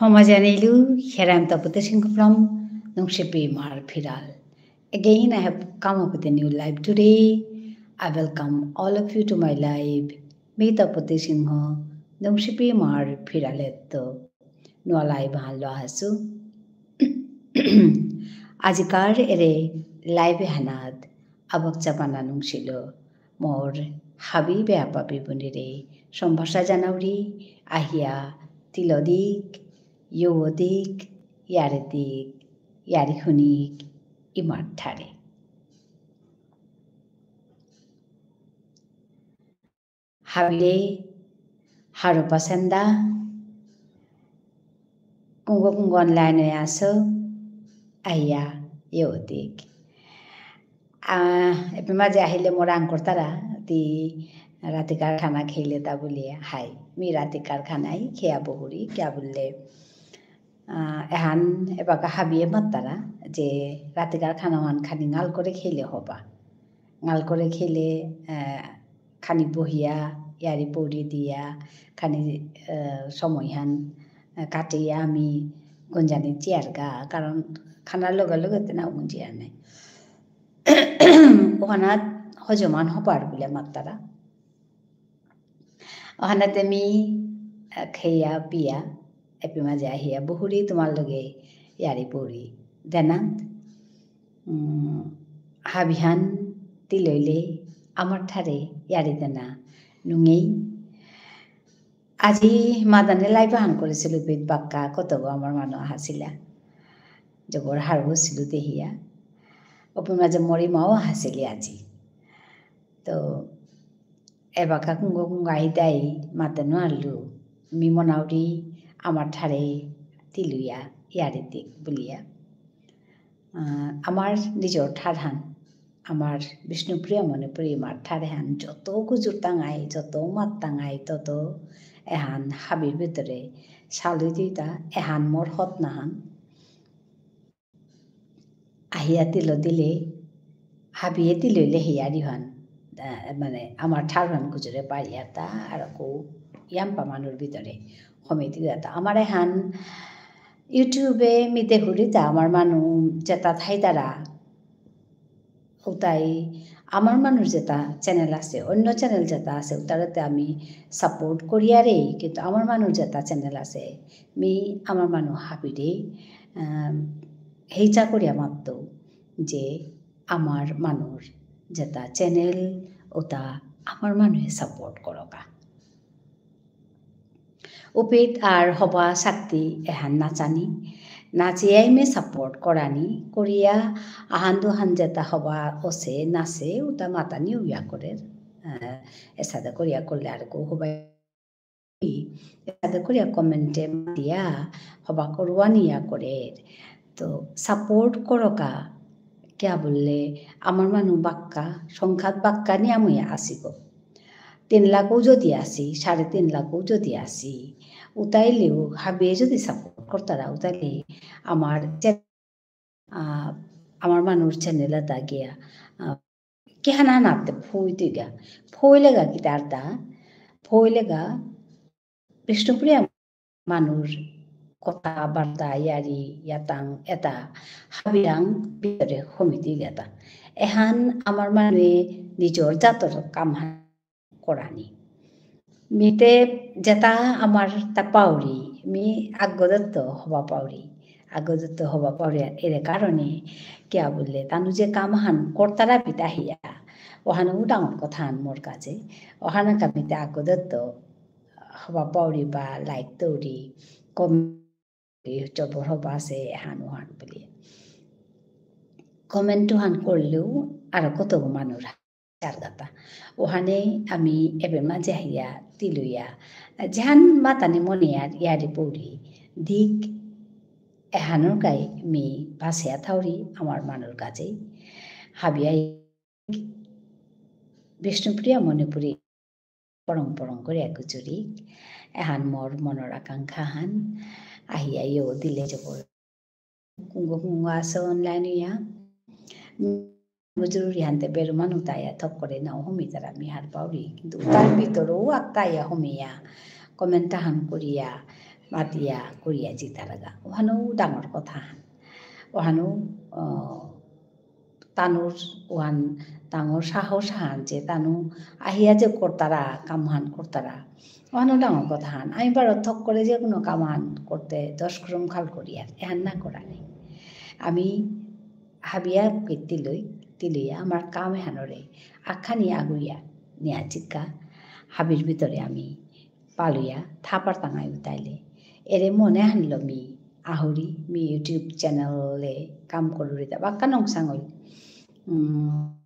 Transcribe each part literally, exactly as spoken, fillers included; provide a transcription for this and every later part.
Homa janailu, here I am Tapati Singh from Nungshipi Imar Phiral. Again, I have come up with a new live today. I welcome all of you to my live. মি তপতি সিংহ, নুংশিপি ইমার ফিরালেত্ত নুয়া live হানলো আহাসু। আজিকার এরে live হানাত আবক চাপানা নুংশিলো মোর হাবি বেয়াপা বিবুনিরে সম্ভাষা জানাউরি, আহিয়া তিলদিক, য়ৌদিক, য়ারিদিক, য়ারি হুনিক, ইমার ঠারে। হাবিরে, হারো পাসেন্দা, কুঙ্গ কুঙ্গ online এ আসো, আইয়া, য়ৌদিক। আহ, এপে মাঝে আহিলে মোরাং করতারা, তি রাতিকার খানা খেলে তা বুলিয়া, হাই, মি রাতিকার খানাই খেয়া বহুরি, কিয়া বুললে, আহ, এহান এবাকা হাবিয়ে মাত্তারা, যে রাতিকার খানা হান খানি ঙাল করে খেলে হবা। ঙাল করে খেলে, আহ, খানি বহিয়া, য়ারি পৌরি দিয়া, খানি, আহ, সময়হান, আহ, কাটিয়া আমি গুঞ্জানি চেয়ারগা, কারণ খানার লগে লগে তে না গুঞ্জিয়া নাই। ওহানাত হজমান হবার বুলে মাত্তারা। ওহানাতে মি, আহ, খেয়া পিয়া, এপি মাঝে আহিয়া বহুরি তোমার লগে য়ারি পৌরি দেনাত। উম, হাবিহান তিলইলে আমার ঠারে য়ারি দেনা নুঙেই। আজি মাদানে live হান করেছিল, বেদ বাক্কা কতগো আমার মানু আহাসিলা। জবর হারৌ ছিল দেহিয়া। ওপে মাঝে মরি মাও আহাসিলি আজি। তো, এবাকা কুঙ্গ কুঙ্গ আহিতাই মাতে নুয়ারলু, মি মনাউরি আমার ঠারে তিলুয়া য়ারি দিক বুলিয়া। আহ, আমার নিজর ঠারহান, আমার বিষ্ণুপ্রিয়া মণিপুরী ইমার ঠারহান যত গুজুর তাঙাই, যত মাত তাঙাই, তত এহান হাবির ভিতরে সালুই দিতা, এহান মোর হতনাহান। আহিয়া তিল দিলে, হাবিয়ে তিলইলে হিয়ারিহান, আহ, মানে, আমার ঠারহান গুজুরে পারিয়াতা, আর কো ইয়াম্পা মানুর ভিতরে হমিতি গেতা। আমার এহান YouTube-এ মি দেহুরিতা, আমার মানু যেতা থাইতারা, উতাই আমার মানুর যেতা channel আছে, অন্য channel যেতা আছে, উতারাতে আমি support করিয়ারে, কিন্তু আমার মানুর যেতা channel আছে, মি আমার মানু হাবিরে, আহ, হেইচা করিয়া মাততো যে আমার মানুর যেতা channel, ওতা আমার মানুয়ে support করকা। উপিত আর হবা শক্তি এহান নাচানি, নাচিয়াই মি support করানি, করিয়া আহান দুহান যেতা হবা অসে নাচে, উতা মাতানি উয়া করের, আহ, এসাদে করিয়া করলে আর কো হবা এসাদে করিয়া comment-এ মাতিয়া হবা করুয়ানি ইয়া করের। তো support করকা, কিয়া বুললে আমার মানু বাক্কা, সংখ্যাত বাক্কা নিয়ামুয়া আসিব। তিন লাখও যদি আসি, সাড়ে তিন লাখও যদি আসি, উতাইলেও হাবিয়ে যদি support করতারা, উতাইলে আমার চে-, আহ, আমার মানুর channel এতা গিয়া, আহ, কিহানা নাতে ফুইতুইগা। ফুইলেগা কিতারতা, ফুইলেগা বিষ্ণুপ্রিয়া মানুর কথাবার্তা, ইয়ারি, ইয়াতাং, এতা, হাবিরাং ভিতরে হমিতি গেতা। এহান আমার মানুয়ে নিজর জাতর কামহান করানি। মিতে যেতা আমার তা পাউরি, মি আগদত্ত হবা পাউরি। আগদত্ত হবা পাউরি এরে কারণে কিয়া বুললে, তানু যে কামহান করতারা পিতা হিয়া, ওহানউ ডাঙর কথাহান মোর কাছে। ওহানাকা মিতে আগদত্ত হবা পাউরি বা like তৌরি, comment জবর হবা আসে, এহান ওহান বুলি। Comment ওহান করলেও আরো কত মানুর চারগাতা। ওহানে আমি এবে মাঝে আহিয়া তিলুয়া। যেহান মাতানি মনে আর ইয়ারি পৌরি দিক এহানর কাই মি বাসিয়া থাউরি আমার মানুর কাছেই। হাবিয়াই বিষ্ণুপ্রিয়া মণিপুরী পরং পরং করে এক চুরি। এহান মোর মনর আকাঙ্ক্ষা হান। আহিয়া ইয়ো দিলে জবর। কুঙ্গ কুঙ্গ আসো online ইয়া। বুজুরি হানতে বেরু মানু তাইয়া থক করে না হমি তারা মি হার পাউরি। কিন্তু তার ভিতরেও আত্মাইয়া হমিয়া। Comment হান করিয়া। মাতিয়া করিয়া যিতারাগা। ওহানও ডাঙর কথা হান। ওহানও, আহ, তানুর ওহান ডাঙর সাহস হান যে তানু আহিয়া যে করতারা, কামহান করতারা। ওহানও ডাঙর কথা হান। আমি বারো থক করে যে কোনো কামহান করতে দশ ক্রম খাল করিয়ার, এহান না করানি। আমি হাবিয়া তিলই, তিলইয়া আমার কাম এহানরে আখানি আগুইয়া নিয়া চিক্কা হাবির ভিতরে আমি পালুয়া থাপার তাঙাই উতাইলে। এরে মনে হানলো মি আহুরি, মি YouTube channel এ কাম করুরি তা বাক্কা নংসাঙল। উম,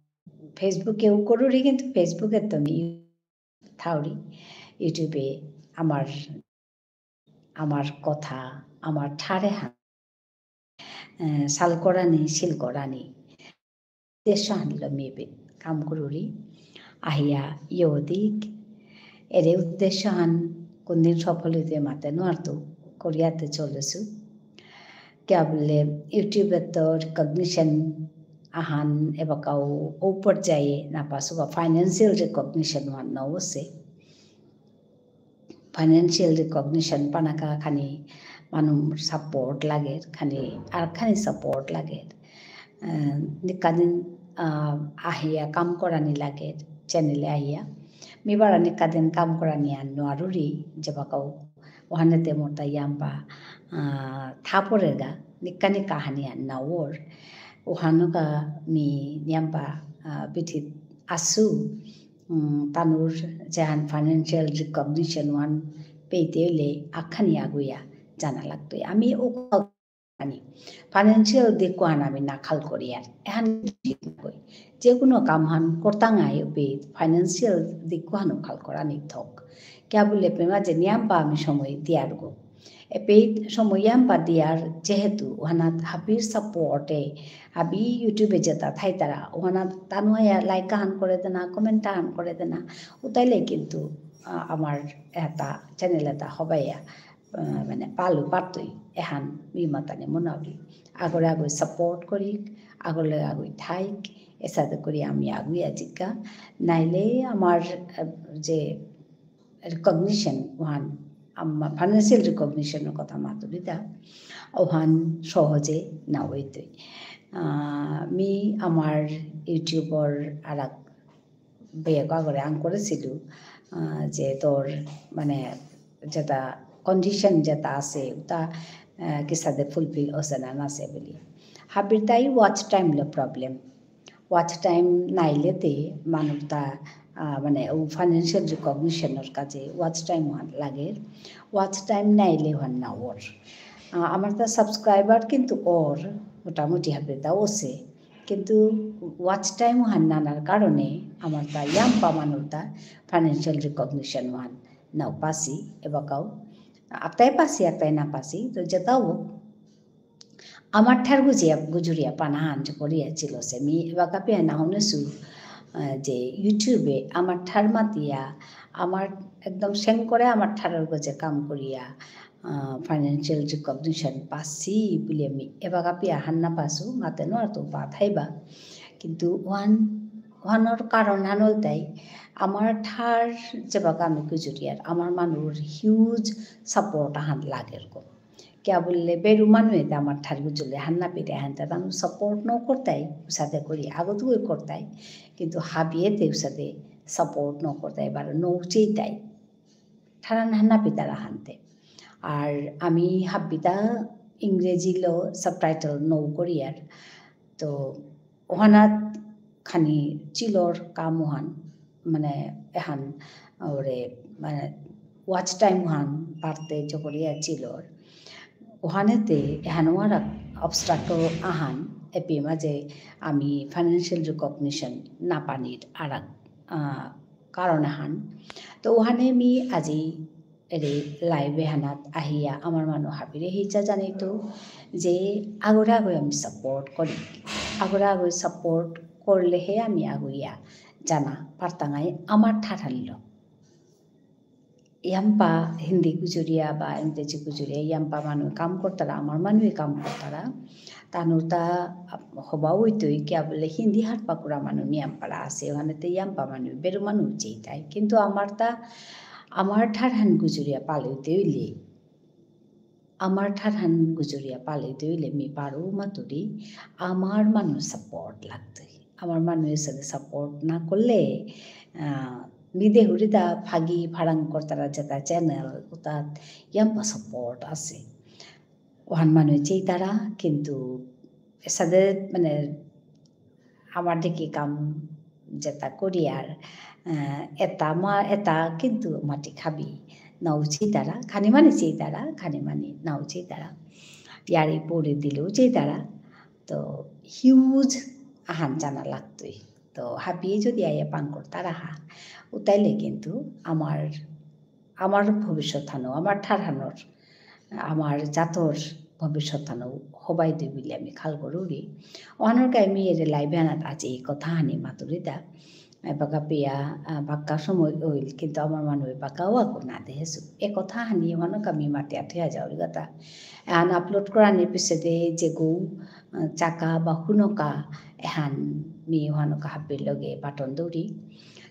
Facebook এও করুরি কিন্তু Facebook এ তো মি থাউরি। YouTube এ আমার, আমার কথা, আমার ঠারে হান, আহ, সাল করানি, সিল করানি। উদ্দেশ্য হানলো মেবে কাম করুরি, আহিয়া ইয়দিক, এরে উদ্দেশ্য হান কোনদিন সফল হইতে মাতে নোয়ারতো, করিয়াতে চলেছু। কিয়া বুললে YouTube এ তো recognition আহান এবাকাও ও পর্যায়ে না পাসু বা financial recognition ওহান না অসে। Financial recognition পানাকা খানি মানু support লাগে, খানি আর খানি support লাগে। আহ, নিকাদিন, আহ, আহিয়া কাম করানি লাগে, channel এ আহিয়া। মি বারো নিকাদিন কাম করানি আর নোয়ারুরি, যেবাকাও ওহানেতে মোরতা ইয়াম্পা, আহ, থাপরেগা, নিকা নিকা হানি আর নাওর। ওহানকা মি নিয়াম্পা, আহ, পিঠিত আসু। উম, তানুর যেহান financial recognition ওহান পেইতে হইলে আখানি আগুয়া জানা লাগতই। আমি ও আনি financial দিক ওহান আমি না খাল করি আর। এহান ঠিক নয়। যে কোনো কাম হান করতাঙাই ওপে financial দিক ওহানও খাল করানি থক। কিয়া বুললে পেমা যে নিয়াম্পা আমি সময় দিয়ার গো। এপেই সময় ইয়াম্পা দিয়ার যেহেতু ওহানাত হাবির support এ, হাবি YouTube এ যেতা থাইতারা, ওহানাত তানু আয়া like আহান করে দেনা, comment আহান করে দেনা, উতাইলে কিন্তু, আহ, আমার এতা channel এতা হবাইয়া, আহ, মানে পালু পারতই, এহান মি মাতানি মনাউরি। আগরে আগই support করিক, আগরে আগই থাইক, এসাদে করি আমি আগুই আজিকা। নাইলে আমার, আহ, যে recognition ওহান, আমা-, financial recognition র কথা মাতুরিতা, ওহান সহজে না হইতই। আহ, মি আমার YouTube র আরাক বেগ আগরে আং করেসিলু, আহ, যে তোর মানে যেতা condition যেতা আসে, ওতা, আহ, কিসাদে fulfill অসে না নাসে বুলি। হাবিরতাই watch time লো problem। Watch time নাইলেতে মানুরতা, আহ, মানে, ও financial recognition র কাজে watch time ওহান লাগে। Watch time নাইলে ওহান না অর। আহ, আমারতা subscriber কিন্তু অর, মোটামুটি হাবিরতা অসে। কিন্তু watch time ওহান নানার কারণে আমারতা ইয়াম্পা মানুরতা financial recognition ওহান নাও পাসি, এবাকাও। আক্তাই পাসি, আক্তাই না পাসি, তো যেতাও আমার ঠার গুজিয়া, গুজুরিয়া পানাহান যে করিয়া ছিল সে। মি এবাকা পিয়া না হুনেসু, আহ, যে YouTube এ আমার ঠার মাতিয়া, আমার একদম সেং করে আমার ঠারর গজে কাম করিয়া, আহ, financial recognition পাসি বুলিয়া মি এবাকা পিয়া হান না পাসু, মাতে নোয়ারতৌ পা থাইবা। কিন্তু ওহান, ওহানর কারণ হান ইলতাই, আমার ঠার যেবাকা আমি গুজুরিয়ার, আমার মানুর huge support আহান লাগের গো। কিয়া বুললে, বেরু মানুয়ে তে আমার ঠার গুজুলে হান না পিতে হানতে তানু support না করতাই, উসাদে করি, আগত গই করতাই, কিন্তু হাবিয়ে তে উসাদে support না করতাই, বারো না চেইতাই। ঠারহান হান না পিতারা হানতে। আর আমি হাবিতা ইংরেজি লো subtitle না করিয়ার। তো ওহানাত খানি চিলর কাম ওহান, মানে, এহান, ওরে, মানে, watch time ওহান বাড়তে জবরিয়া চিলর। ওহানেতে এহান ওয়ারা obstacle আহান, এপি মাঝে আমি financial recognition না পানির আরাক, আহ, কারণ আহান। তো ওহানে মি আজি এরে live এহানাত আহিয়া আমার মানু হাবিরে হিচা জানিতৌ যে আগরে আগই আমি support করি। আগরে আগই support করলেহে আমি আগুইয়া জানা পারতাঙাই আমার ঠারহানলো। ইয়াম্পা হিন্দি গুজুরিয়া বা ইংরেজি গুজুরিয়া ইয়াম্পা মানু কাম করতারা, আমার মানু কাম করতারা। তানুরতা হবা হইতই কিয়া বুললে হিন্দি হারপা করা মানু নিয়াম পারা আসে, ওহানেতে ইয়াম্পা মানু, বেরু মানু চেইতাই। কিন্তু আমারতা, আমার ঠারহান গুজুরিয়া পালইতে হইলে, আমার ঠারহান গুজরিয়া পালিতই ইলে মি পারু মাতুরি, আমার মানু support লাগতই। আমার মানু এসাদে support না করলে, আহ, মি দেহুরিতা ফাগি ফারাং করতারা যেতা channel, উতাত ইয়াম্পা support আসে। ওহান মানু চেইতারা, কিন্তু এসাদে মানে আমার দেখি কাম যেতা করিয়ার, আহ, এতা মা-, এতা কিন্তু মাটি খাবি। নাও চেইতারা, খানি মানি চেইতারা, খানি মানি নাও চেইতারা। ইয়ারি পরে দিলেও চেইতারা। তো huge আহান জানা লাগতই। তো হাবিয়ে যদি আয়া পাং করতারা হা, উতাইলে কিন্তু আমার, আমার ভবিষ্যৎ হানো, আমার ঠারহানোর আমার জাতর ভবিষ্যৎ হানো হবাই দে বুলি আমি খাল করুরি। অহানর কা আমি এরে live আনাত আজ এই কথা হানি মাতুরিতা। এবাকা পিয়া, আহ, বাক্কা সময় হইল, কিন্তু আমার মানু বাক্কা ওয়াকো না দেহেসু। এ কথা হানি অহানর কা আমি মাতিয়া থুয়া যাওরি কথা। এহান upload করানি পিছেদে যে গো, আহ, চাকা বা হুনকা এহান মি অহানর কা হাবির লগে বাটন দৌরি।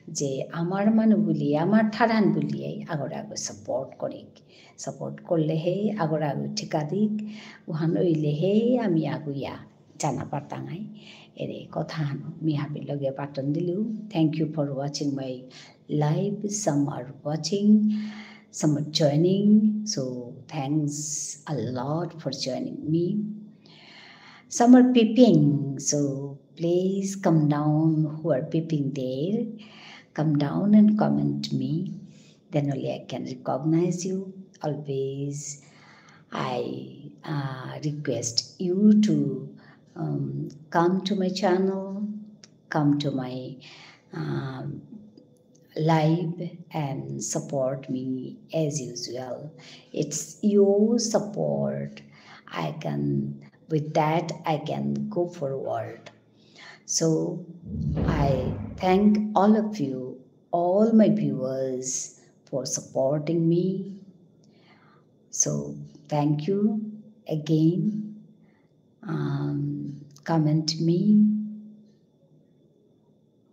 যে আমার মানু বুলি, আমার ঠারহান বুলি আগরে আগে support করিক। Support করলে হে আগরে আগে ঠিকা দিক, অহান হইলে হে আমি আগুয়া জানা পারতাঙাই। এরে কথা হানো মি হাবির লগে বাটন দিলু। Thank you for watching my live. Some are watching, some are joining. So thanks a lot for joining me. Some are peeping, so please come down who are peeping there. Come down and comment me. Then only I can recognize you. Always, I, uh, request you to, um, come to my channel, come to my, um, live and support me as usual. It's your support. I can, with that, I can go forward. So I thank all of you, all my viewers, for supporting me. So thank you again. Um, comment me.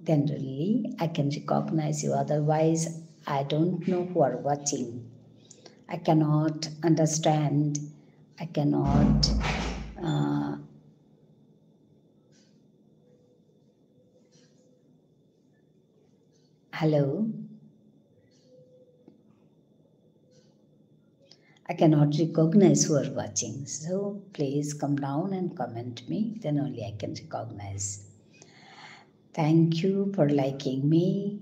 Then only I can recognize you. Otherwise, I don't know who are watching. I cannot understand. I cannot, uh, hello? I cannot recognize who are watching. So please come down and comment me, then only I can recognize. Thank you for liking me.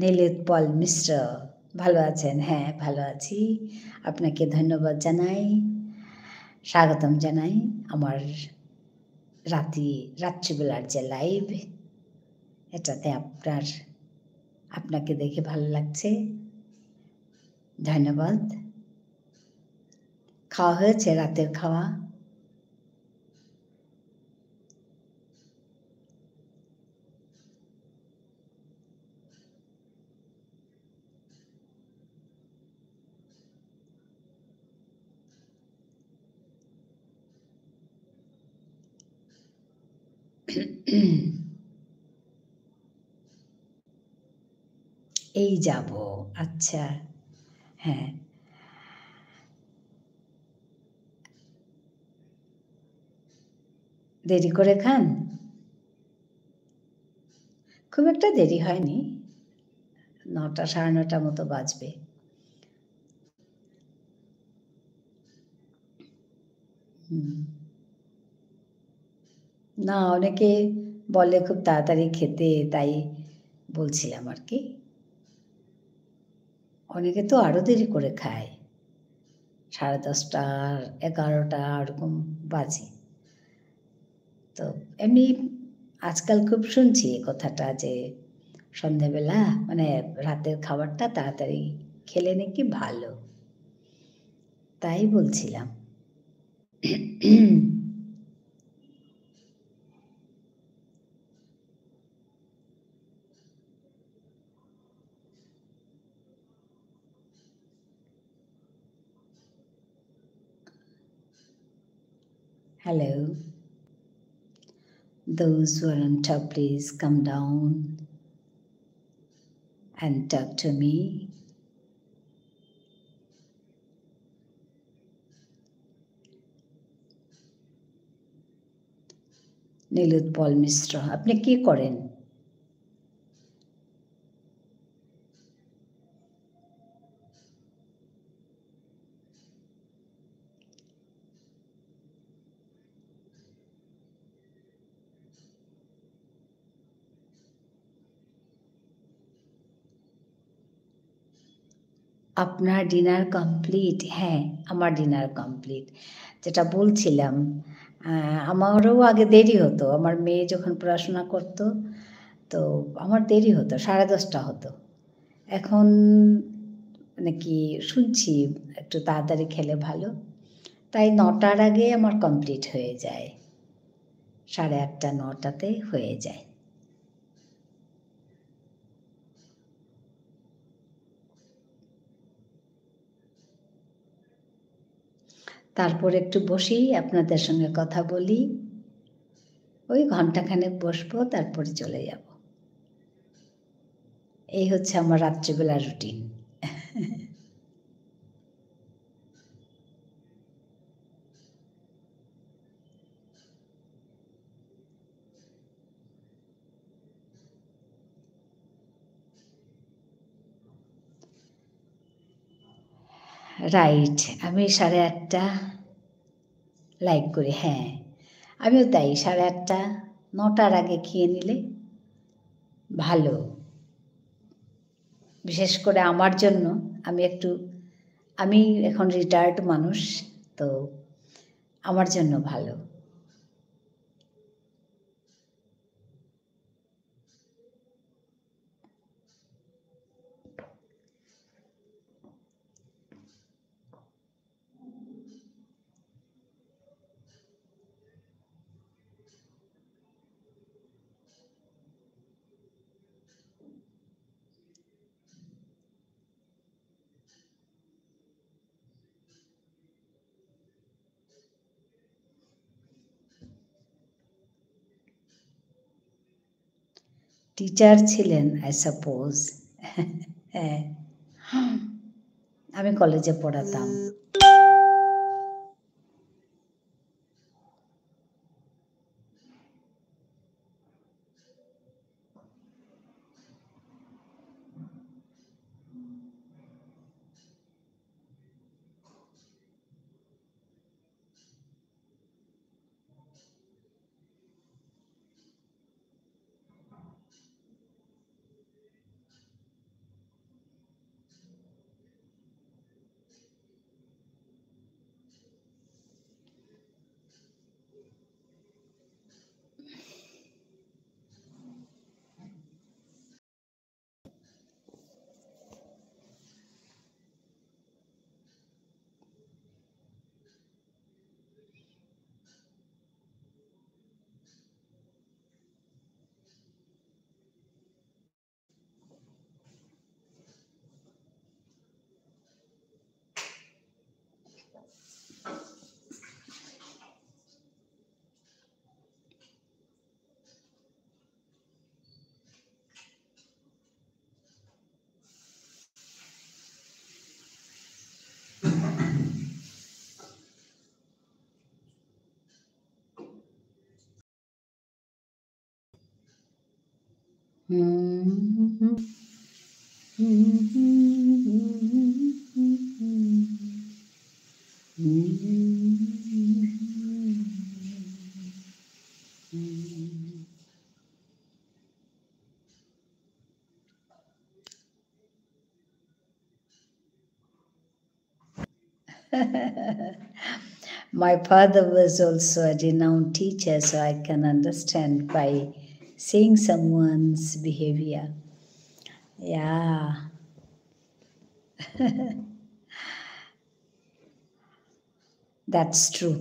নীলোৎপল মিশ্র, ভালো আছেন? হ্যাঁ, ভালো আছি। আপনাকে ধন্যবাদ জানাই, স্বাগতম জানাই আমার রাতি, রাত্রিবেলার যে live, এটাতে আপনার, আপনাকে দেখে ভালো লাগছে। ধন্যবাদ। খাওয়া হয়েছে, রাতের খাওয়া? এই যাব, আচ্ছা, হ্যাঁ। দেরি করে খান? খুব একটা দেরি হয়নি, নটা, সাড়ে নটার মতো বাজবে। হুম। না, অনেকে বলে খুব তাড়াতাড়ি খেতে, তাই বলছিলাম আর কি। অনেকে তো আরো দেরি করে খায়, সাড়ে দশটা, এগারোটা ওরকম বাজে। তো এমনি আজকাল খুব শুনছি এই কথাটা যে সন্ধেবেলা, মানে, রাতের খাবারটা তাড়াতাড়ি খেলে নাকি ভালো। তাই বলছিলাম। Hello. Those who are on top, please come down and talk to me. নীলোৎপল মিশ্র, আপনি কি করেন? আপনার dinner complete? হ্যাঁ, আমার dinner complete। যেটা বলছিলাম, আহ, আমারও আগে দেরি হতো। আমার মেয়ে যখন পড়াশোনা করতো, তো আমার দেরি হতো, সাড়ে দশটা হতো। এখন নাকি শুনছি একটু তাড়াতাড়ি খেলে ভালো, তাই নটার আগে আমার complete হয়ে যায়, সাড়ে আটটা, নটাতে হয়ে যায়। তারপর একটু বসি, আপনাদের সঙ্গে কথা বলি, ওই ঘন্টাখানেক বসবো, তারপরে চলে যাব। এই হচ্ছে আমার রাত্রিবেলার রুটিন। রাইট, আমি সাড়ে আটটা লাইক করি, হ্যাঁ, আমিও তাই, সাড়ে আটটা, নটার আগে খেয়ে নিলে ভালো। বিশেষ করে আমার জন্য, আমি একটু, আমি এখন রিটায়ার্ড মানুষ, তো আমার জন্য ভালো। টিচার ছিলেন, I suppose। হ্যাঁ, আমি কলেজে পড়াতাম। My father was also a renowned teacher, so I can understand by seeing someone's behavior. Yeah. That's true.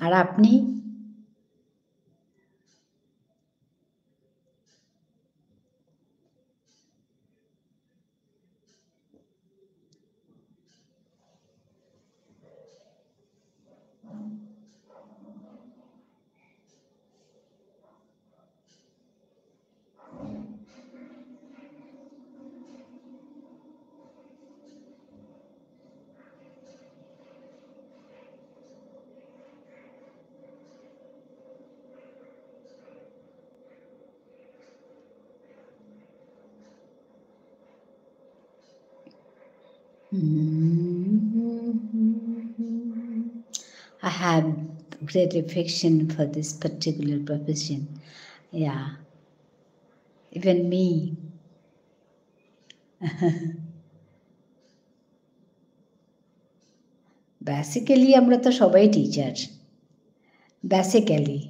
আর আপনি? Mm. I have great affection for this particular profession. Yeah. Even me. Basically, আমরা তো সবাই teacher. Basically.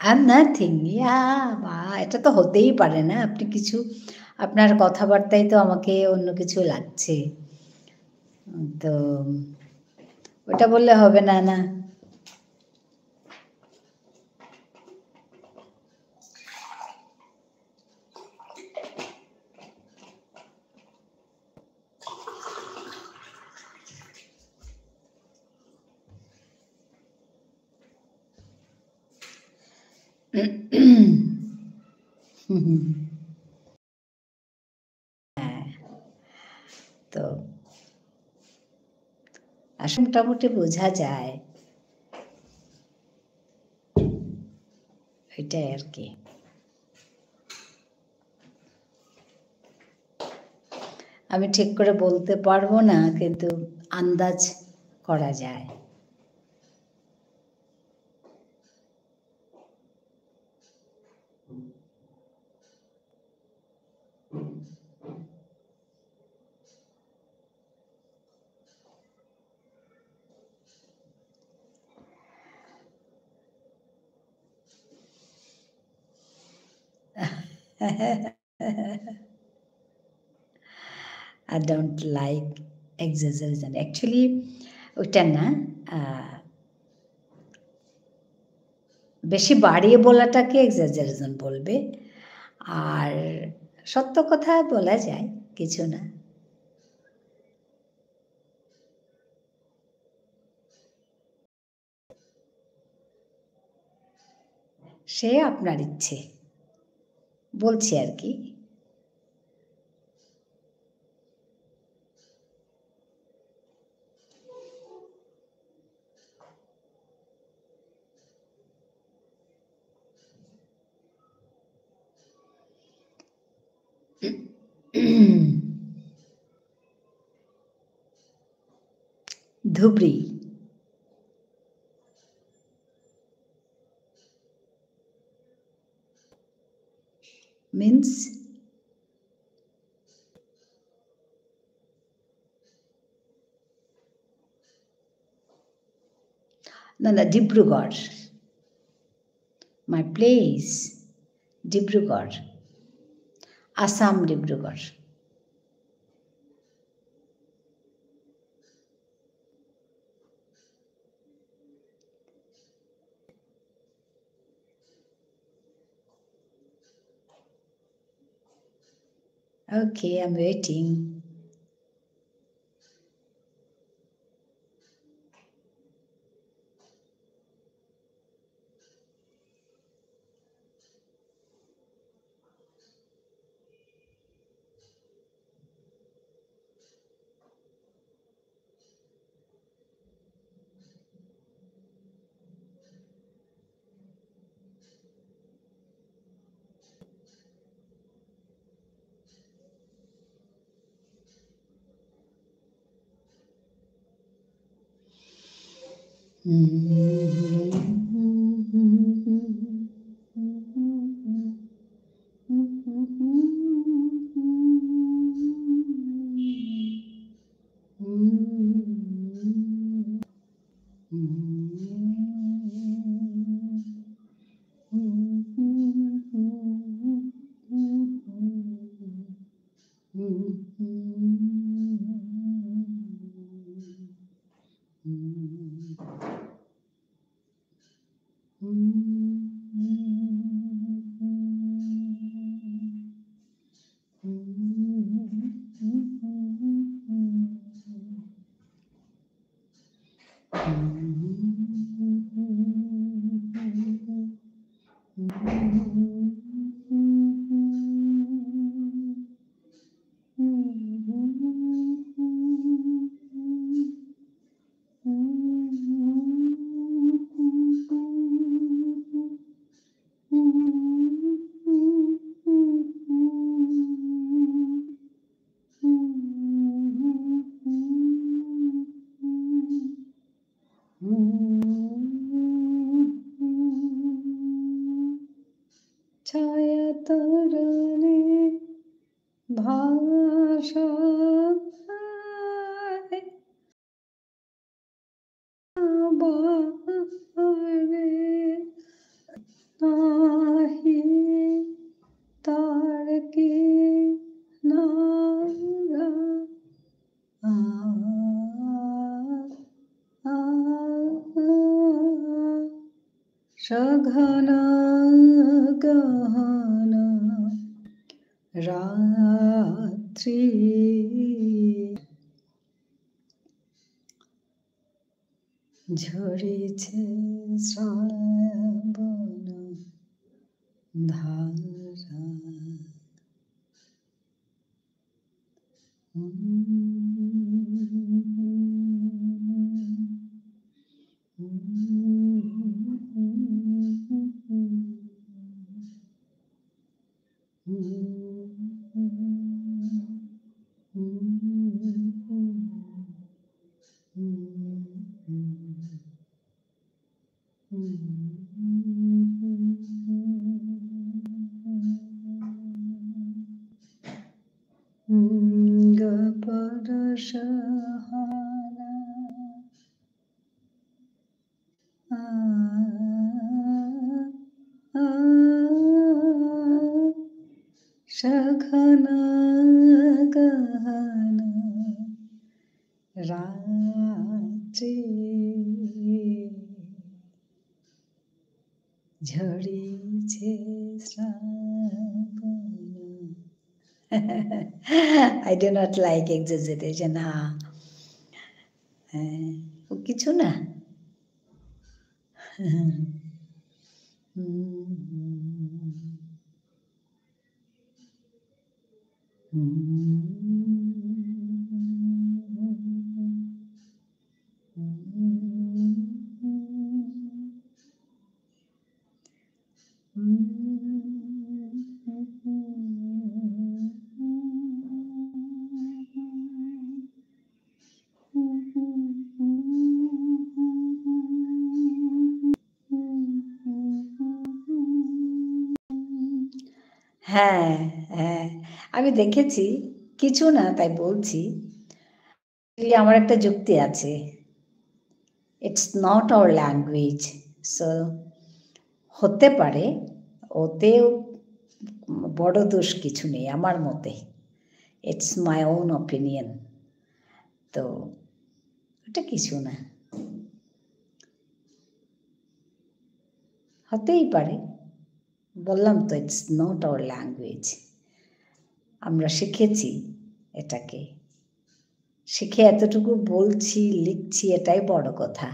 আর নাথিং, ইয়া, বা, এটা তো হতেই পারে না। আপনি কিছু, আপনার কথাবার্তায় তো আমাকে অন্য কিছু লাগছে। তো ওটা বললে হবে না, না। তো আসলে মোটামুটি বোঝা যায়। এটাই আর কি। আমি ঠিক করে বলতে পারবো না, কিন্তু আন্দাজ করা যায়। I don't like exaggeration. Actually, ওটা না, আহ, বেশি বাড়িয়ে বলাটাকে এক্সাজারেশন বলবে। আর সত্য কথা বলা যায়, কিছু না। সে আপনার ইচ্ছে, বলছি আর কি। ধুবড়ি। Means? না, না, ডিব্রুগড়। My place, Dibrugarh. আসাম, ডিব্রুগড়। Okay, I'm waiting. ছায়া তরণী ভাষায় বারে নাহি তার কি নাগা। আ, আ, আ, সঘন গহন রাত্রি। ঝরিছে শ্রাবণ ধারা। গপরসহারা। আ, আ, সঘন গহন রাত্রি ঝরিছে শ্রাবণ। I do not like exaggeration, হ্যাঁ। হ্যাঁ, ও কিছু না। হ্যাঁ, হ্যাঁ, আমি দেখেছি, কিছু না, তাই বলছি। এই আমার একটা যুক্তি আছে, it's not our language, so হতে পারে, ওতেও বড় দোষ কিছু নেই আমার মতে, it's my own opinion। তো ওটা কিছু না, হতেই পারে। বললাম তো, it's not our language। আমরা শিখেছি এটাকে, শিখে এতটুকু বলছি, লিখছি, এটাই বড় কথা।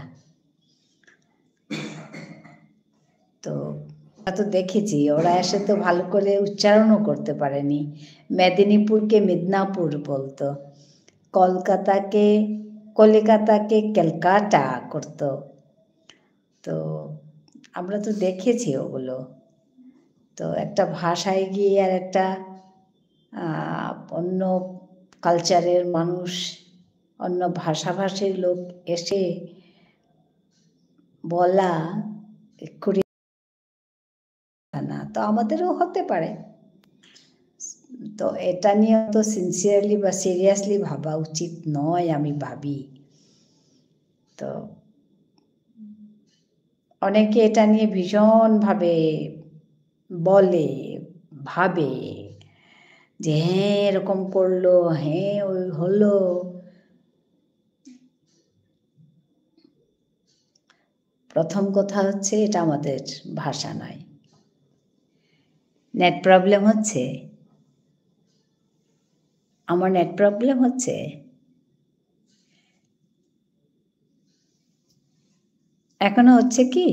তো আমরা তো দেখেছি, ওরা এসে তো ভালো করে উচ্চারণও করতে পারেনি। মেদিনীপুরকে মিদনাপুর বলতো, কলকাতাকে, কলিকাতাকে ক্যালকাটা করতো। তো আমরা তো দেখেছি ওগুলো। তো একটা ভাষায় গিয়ে আর একটা, আহ, অন্য কালচারের মানুষ, অন্য ভাষাভাষীর লোক এসে বলা, কুড়ি না, তো আমাদেরও হতে পারে। তো এটা নিয়ে তো sincerely বা seriously ভাবা উচিত নয়, আমি ভাবি। তো অনেকে এটা নিয়ে ভীষণভাবে বলে, ভাবে যে, "হ্যাঁ, এরকম করলো, হ্যাঁ, ওই হলো।" প্রথম কথা হচ্ছে, এটা আমাদের ভাষা নয়। Net problem হচ্ছে, আমার net problem হচ্ছে। এখনো হচ্ছে কি?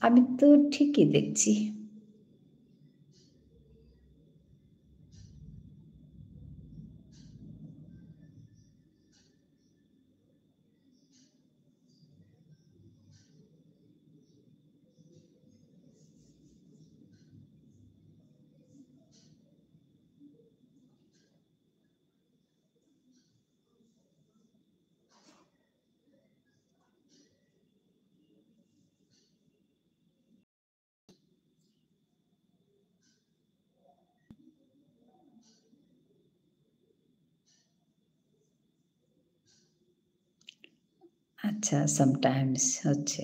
আমি তো ঠিকই দেখছি। আচ্ছা, sometimes হচ্ছে।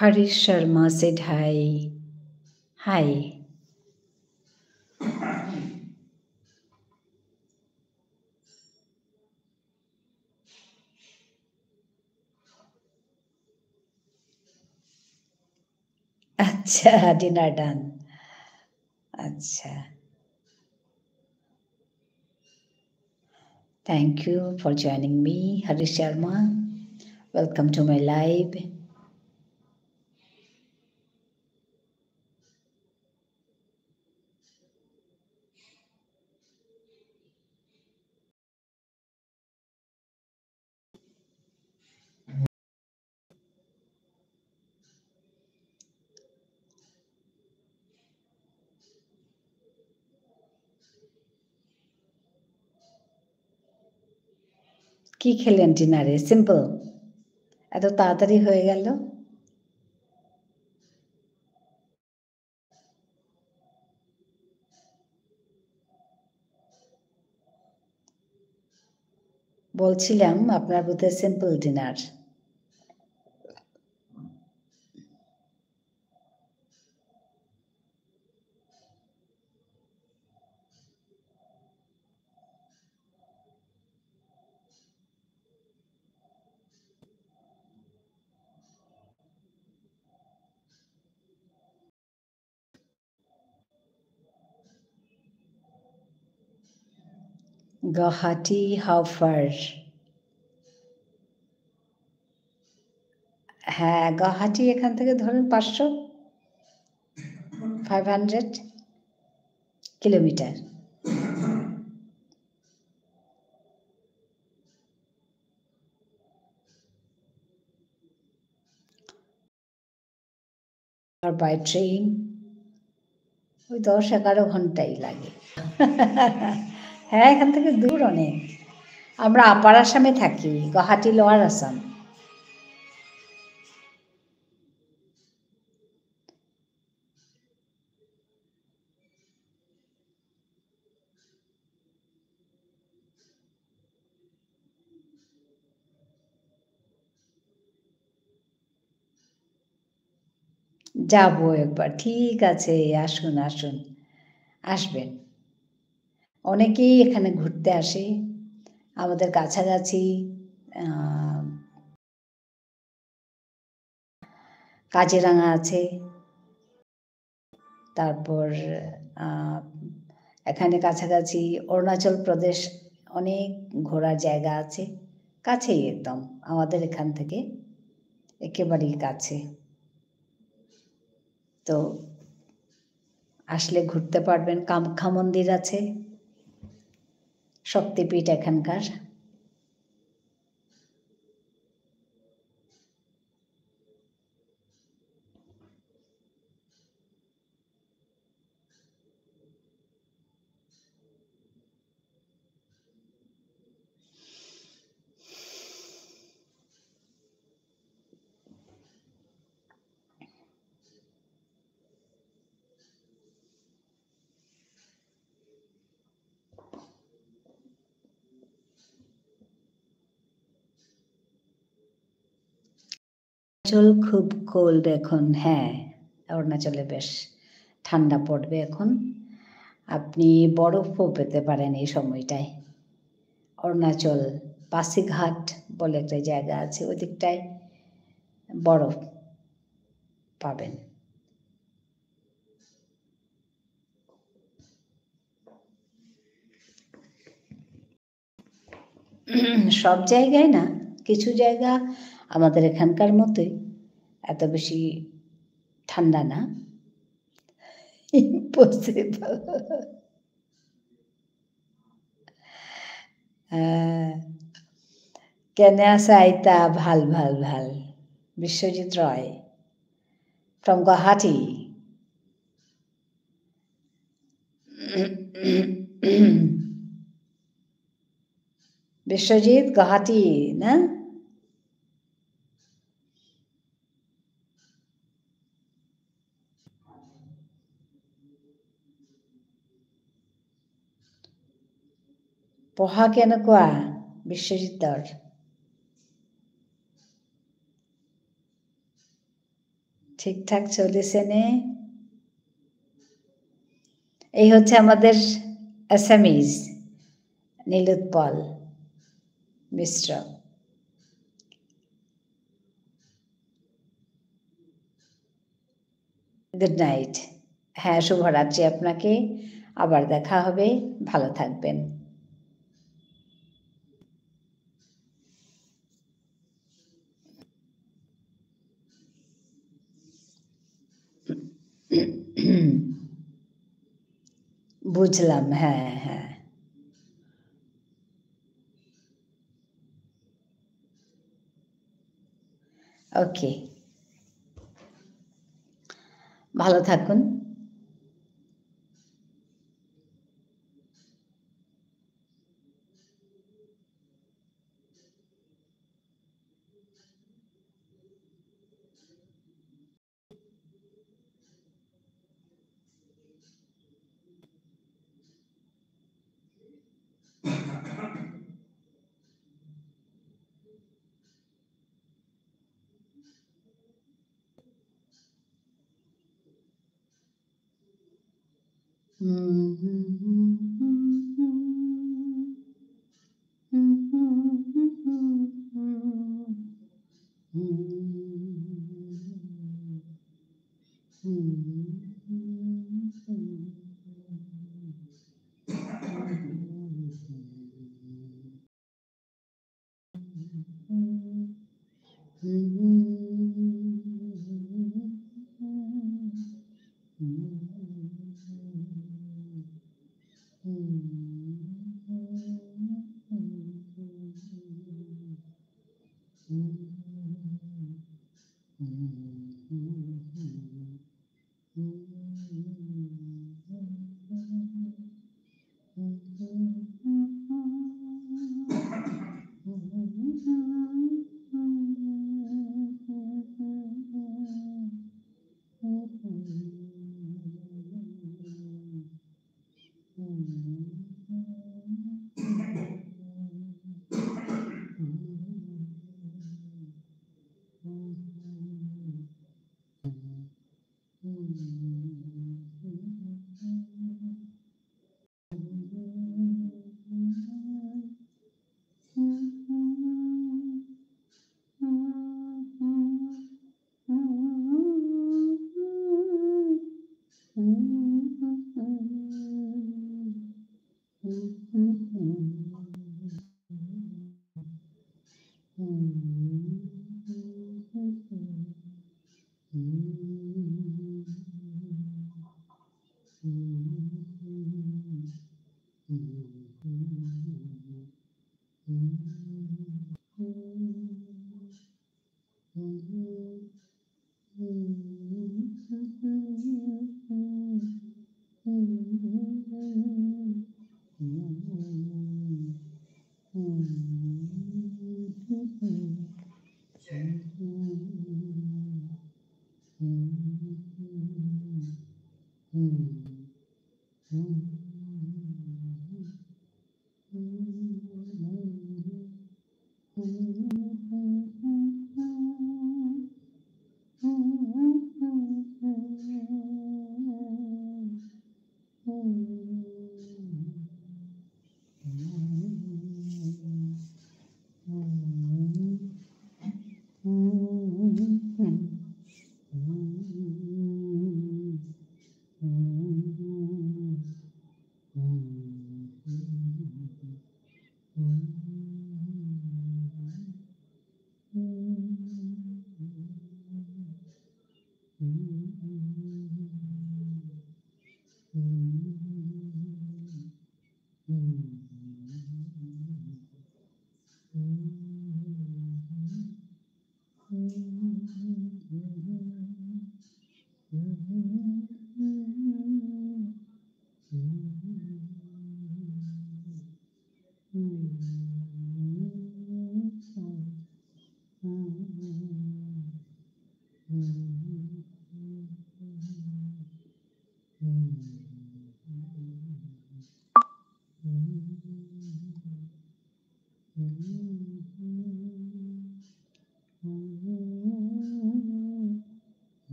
Harish Sharma said hi. Hi. আচ্ছা, dinner done. আচ্ছা। Thank you for joining me, Harish Sharma. Welcome to my live. কি খেলেন dinner-এ? Simple. এত তাড়াতাড়ি হয়ে গেল। বলছিলাম আপনার বোধহয় simple dinner। Guwahati, how far? হ্যাঁ, গুয়াহাটি এখান থেকে ধরুন পাঁচশো, five hundred kilometer। R by train ওই দশ এগারো ঘন্টাই লাগে। হ্যাঁ, এখান থেকে দূর অনেক। আমরা আপার আসামে থাকি, গুয়াহাটি লোয়ার আসাম। যাবো একবার, ঠিক আছে, আসুন, আসুন, আসবেন। অনেকেই এখানে ঘুরতে আসে, আমাদের কাছাকাছি, আহ, কাজিরাঙা আছে, তারপর, আহ, এখানে কাছাকাছি অরুণাচল প্রদেশ অনেক ঘোরার জায়গা আছে, কাছেই একদম আমাদের এখান থেকে, একেবারেই কাছে। তো আসলে ঘুরতে পারবেন। কামাখ্যা মন্দির আছে, শক্তিপীঠ এখানকার। অরুণাচল খুব cold এখন, হ্যাঁ, অরুণাচলে বেশ ঠান্ডা পড়বে এখন। আপনি বরফও পেতে পারেন এই সময়টায়। অরুণাচল পাসিঘাট বলে একটা জায়গা আছে, ওদিকটায় বরফ পাবেন। সব জায়গায় না, কিছু জায়গা আমাদের এখানকার মতোই, এত বেশি ঠান্ডা না। Impossible। আহ, কেনে আছে আইতা? ভাল, ভাল, ভাল। বিশ্বজিৎ রয় from গুয়াহাটি। বিশ্বজিৎ, গুয়াহাটি, না? পঢ়া কেনেকুৱা বিশ্বজিতৰ? ঠিকঠাক চলেছে নে? এই হচ্ছে আমাদের Assamese নীলোৎপল মিশ্র। Good night। হ্যাঁ, শুভরাত্রি আপনাকে। আবার দেখা হবে। ভালো থাকবেন। বুঝলাম, হ্যাঁ, হ্যাঁ। OK। ভালো থাকুন।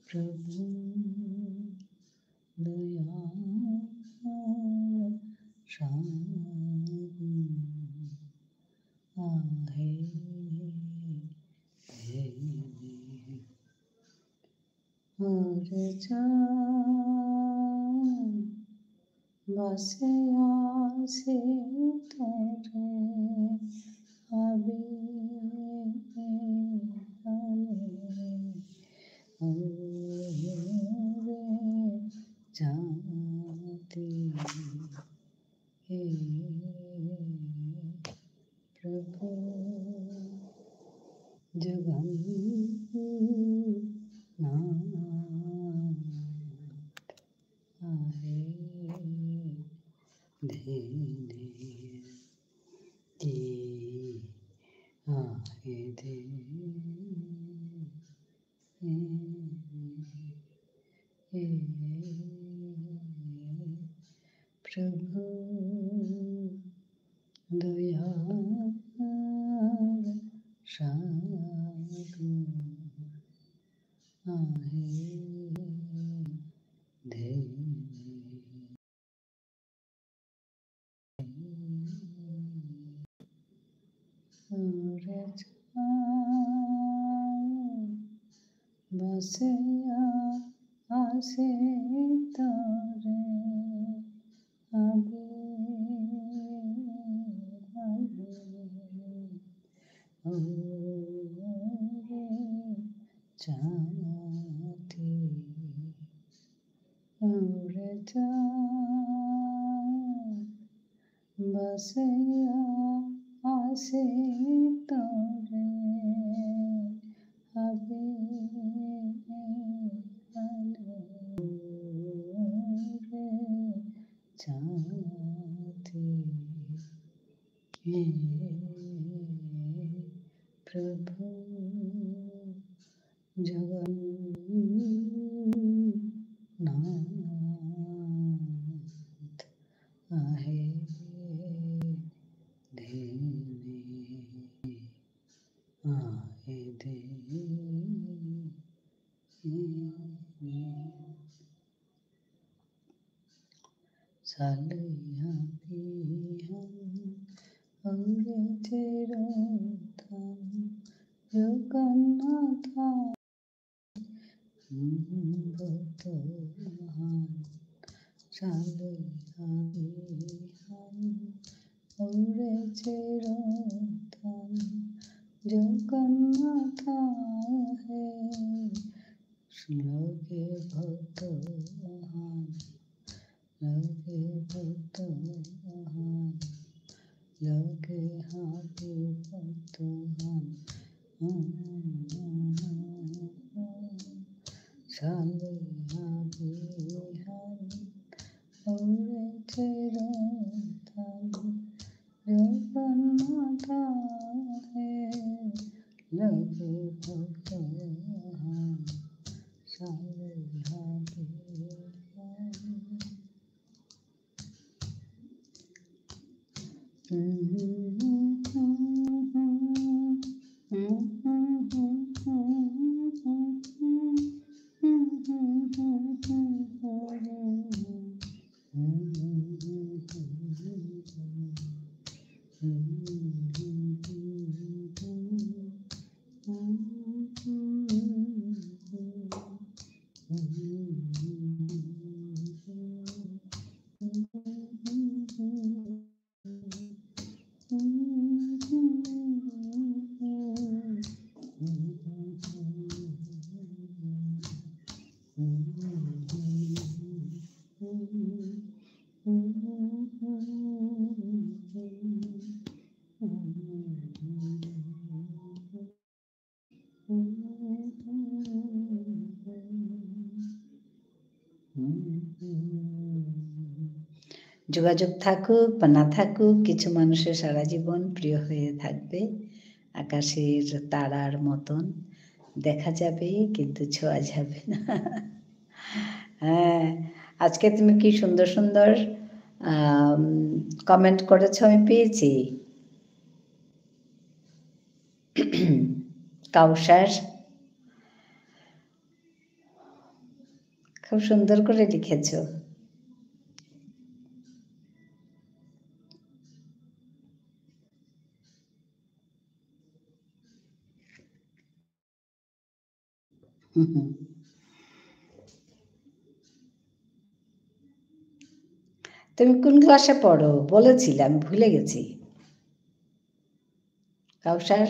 প্রভু দয়া সাগর আহে দেনে। ওরে যা বাসে আসে তরে আবে আনে। ওরে জাতি হে প্রভু জগন্নাথ আহে দেনে, তি আহে দেনে। প্রভু দয়ার সাগর আহে দেনে। ওরে যা বাসে আসে তরে আবে আনে। ওরে জাতি ওরে যা বাসে আসে তরে আবে আনে। ওরে জাতি হে প্রভু জগন্নাথ আহে দেনে, আহে দেনে। সালয়া বিহান ওরে চিরন্তন জগন্নাথ ভক্তহান। সালয়া বিহান ওরে চিরন্তন জগন্নাথ হে। লগে ভক্তহান, লগে ভক্তহান, লগে হাবি ভক্তহান। সালয়া বিহান ওরে চিরন্তন জগন্নাথ হে, লগে ভক্তহান, সালয়া বিহান। যোগাযোগ থাকুক বা না থাকুক, কিছু মানুষের সারা জীবন প্রিয় হয়ে থাকবে। আকাশের তারার মতন দেখা যাবে, কিন্তু ছোঁয়া যাবে না। হ্যাঁ, আজকে তুমি কি সুন্দর সুন্দর, আম, comment করেছো, আমি পেয়েছি। কাউসার, খুব সুন্দর করে লিখেছো। তুমি কোন ক্লাসে পড়ো? বলেছিলে, আমি ভুলে গেছি। কাউসার?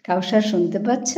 কাউসার শুনতে পাচ্ছ?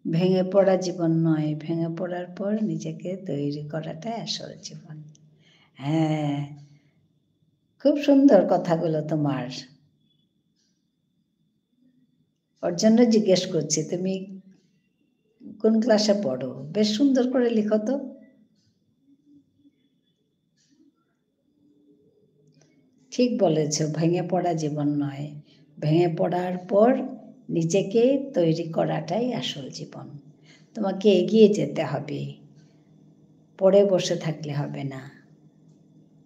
ভেঙে পড়া জীবন নয়, ভেঙে পড়ার পর নিজেকে তৈরি করাটাই আসল জীবন। হ্যাঁ, খুব সুন্দর কথাগুলো তোমার। ওর জন্য জিজ্ঞেস করছি, তুমি কোন ক্লাসে পড়ো? বেশ সুন্দর করে লিখো তো। ঠিক বলেছ, ভেঙে পড়া জীবন নয়। ভেঙে পড়ার পর নিজেকে তৈরি করাটাই আসল জীবন। তোমাকে এগিয়ে যেতে হবে, পড়ে বসে থাকলে হবে না,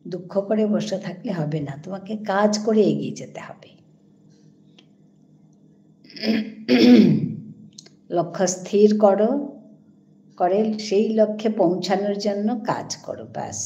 দুঃখ করে বসে থাকলে হবে না, তোমাকে কাজ করে এগিয়ে যেতে হবে। লক্ষ্য স্থির করো, করে সেই লক্ষ্যে পৌঁছানোর জন্য কাজ করো, ব্যাস।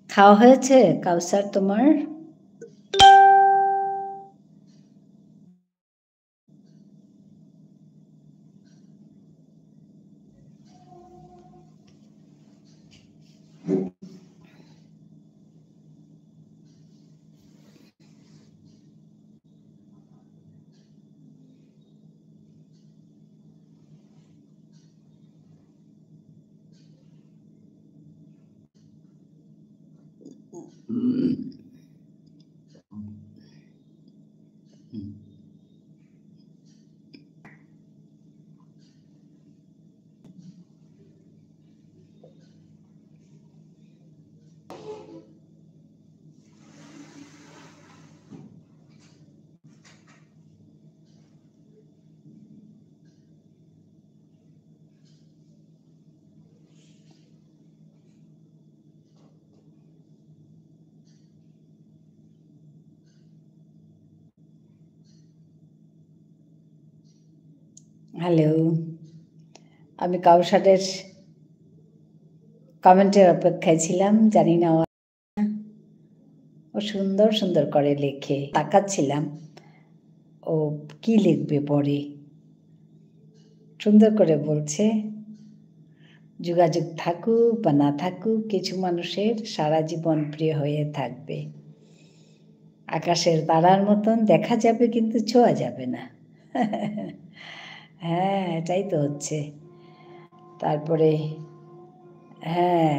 খাওয়া হয়েছে, কাউসার, তোমার? হ্যালো, আমি কাউসারের কমেন্টের অপেক্ষায় ছিলাম, জানি না ও, ও সুন্দর সুন্দর করে লেখে, তাকাচ্ছিলাম ও কি লিখবে পরে। সুন্দর করে বলছে, যোগাযোগ থাকুক বা না থাকুক, কিছু মানুষের সারা জীবন প্রিয় হয়ে থাকবে। আকাশের তারার মতন দেখা যাবে, কিন্তু ছোঁয়া যাবে না। হ্যাঁ, এটাই তো হচ্ছে। তারপরে, হ্যাঁ,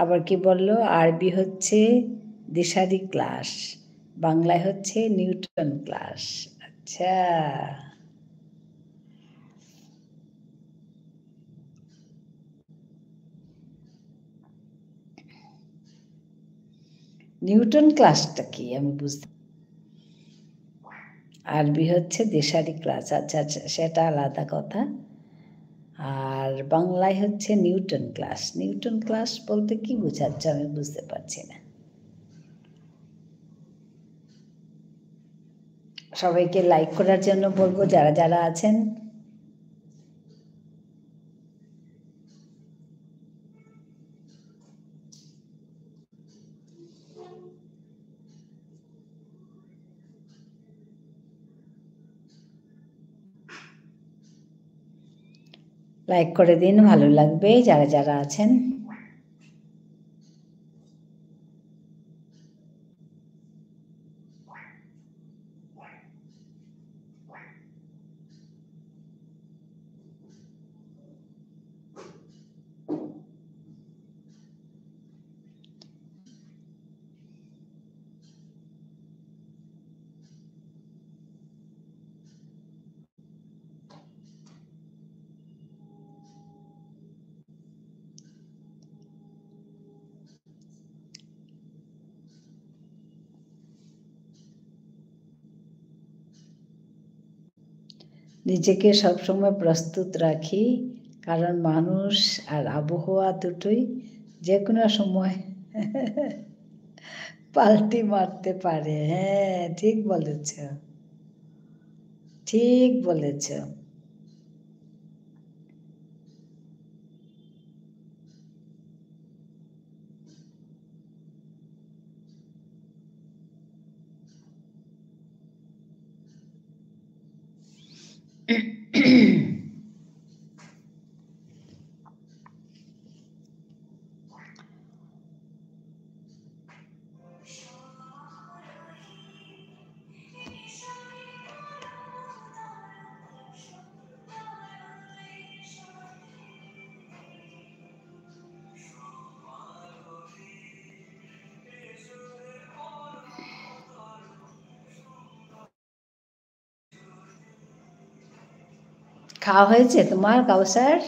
আবার কি বললো? আরবি হচ্ছে দিশারি ক্লাস, বাংলায় হচ্ছে নিউটন ক্লাস। আচ্ছা। নিউটন ক্লাসটা কি আমি বুঝতে, আরবি হচ্ছে দিশারি ক্লাস, আচ্ছা, আচ্ছা, সেটা আলাদা কথা। আর বাংলায় হচ্ছে নিউটন ক্লাস। নিউটন ক্লাস বলতে কি বোঝাচ্ছে আমি বুঝতে পারছি না। সবাইকে লাইক করার জন্য বলবো, যারা যারা আছেন। লাইক করে দিন, ভালো লাগবে যারা যারা আছেন। নিজেকে সবসময় প্রস্তুত রাখি, কারণ মানুষ আর আবহাওয়া দুটোই যে কোনো সময় পাল্টি মারতে পারে। হ্যাঁ, ঠিক বলেছ, ঠিক বলেছ। খাওয়া হয়েছে তোমার, কাউসার?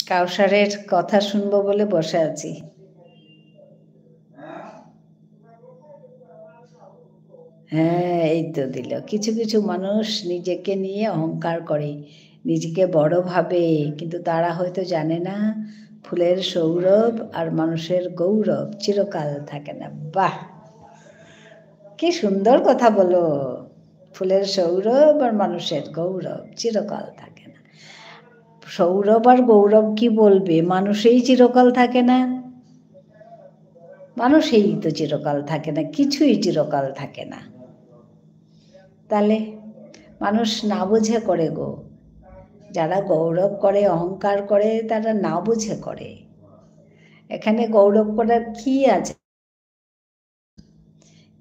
কাউসারের কথা শুনবো বলে বসে আছি। হ্যাঁ, এই তো দিল। কিছু কিছু মানুষ নিজেকে নিয়ে অহংকার করে, নিজেকে বড় ভাবে, কিন্তু তারা হয়তো জানে না ফুলের সৌরভ আর মানুষের গৌরব চিরকাল থাকে না। বাহ, কি সুন্দর কথা বলো। ফুলের সৌরভ আর মানুষের গৌরব চিরকাল থাকে না। সৌরভ আর গৌরব কি বলবে? মানুষেই চিরকাল থাকে না। মানুষেই তো চিরকাল থাকে না, কিছুই চিরকাল থাকে না। তাহলে মানুষ না বুঝে করে গো। যারা গৌরব করে, অহংকার করে, তারা না বুঝে করে। এখানে গৌরব করার কি আছে?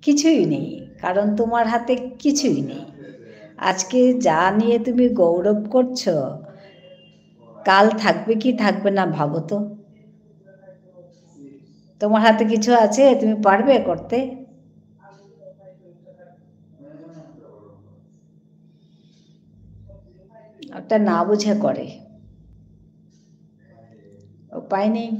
কিছুই নেই, কারণ তোমার হাতে কিছুই নেই। আজকে যা নিয়ে তুমি গৌরব করছো, কাল থাকবে কি থাকবে না ভাবো তো। তোমার হাতে কিছু আছে, তুমি পারবে করতে? ওটা না বুঝে করে, উপায় নেই।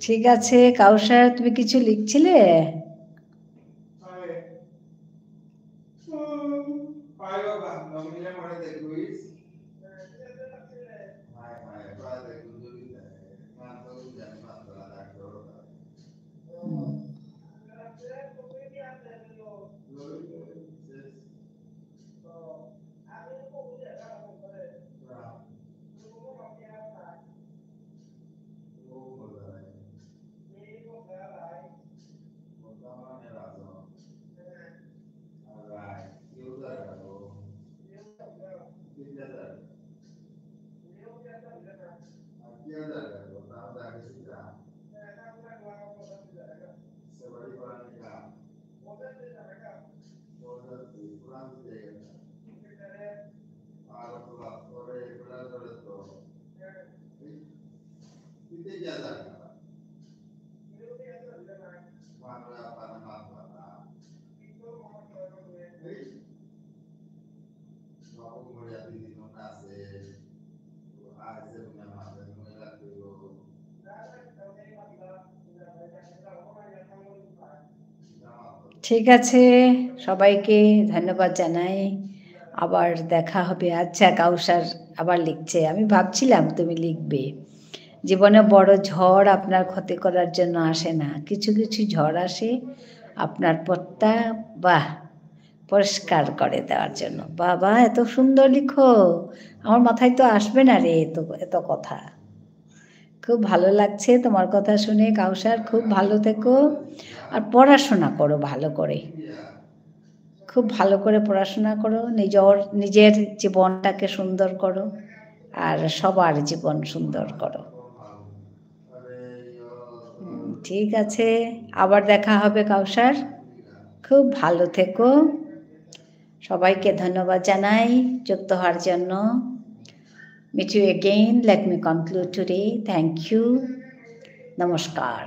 ঠিক আছে, কাউসার, তুমি কিছু লিখছিলে? ঠিক আছে, সবাইকে ধন্যবাদ জানাই। আবার দেখা হবে। আচ্ছা, কাউসার আবার লিখছে, আমি ভাবছিলাম তুমি লিখবে। জীবনে বড় ঝড় আপনার ক্ষতি করার জন্য আসে না, কিছু কিছু ঝড় আসে আপনার পথটা, বাহ, পরিষ্কার করে দেওয়ার জন্য। বাবা, এত সুন্দর লিখো, আমার মাথায় তো আসবে না রে এত, এত কথা। খুব ভালো লাগছে তোমার কথা শুনে, কাউসার, খুব ভালো থেকো। আর পড়াশোনা করো ভালো করে, খুব ভালো করে পড়াশোনা করো, নিজর, নিজের জীবনটাকে সুন্দর করো, আর সবার জীবন সুন্দর করো। হুম, ঠিক আছে, আবার দেখা হবে কাউসার। খুব ভালো থেকো। সবাইকে ধন্যবাদ জানাই যুক্ত হওয়ার জন্য। Meet you again. Let me conclude today. Thank you. নমস্কার।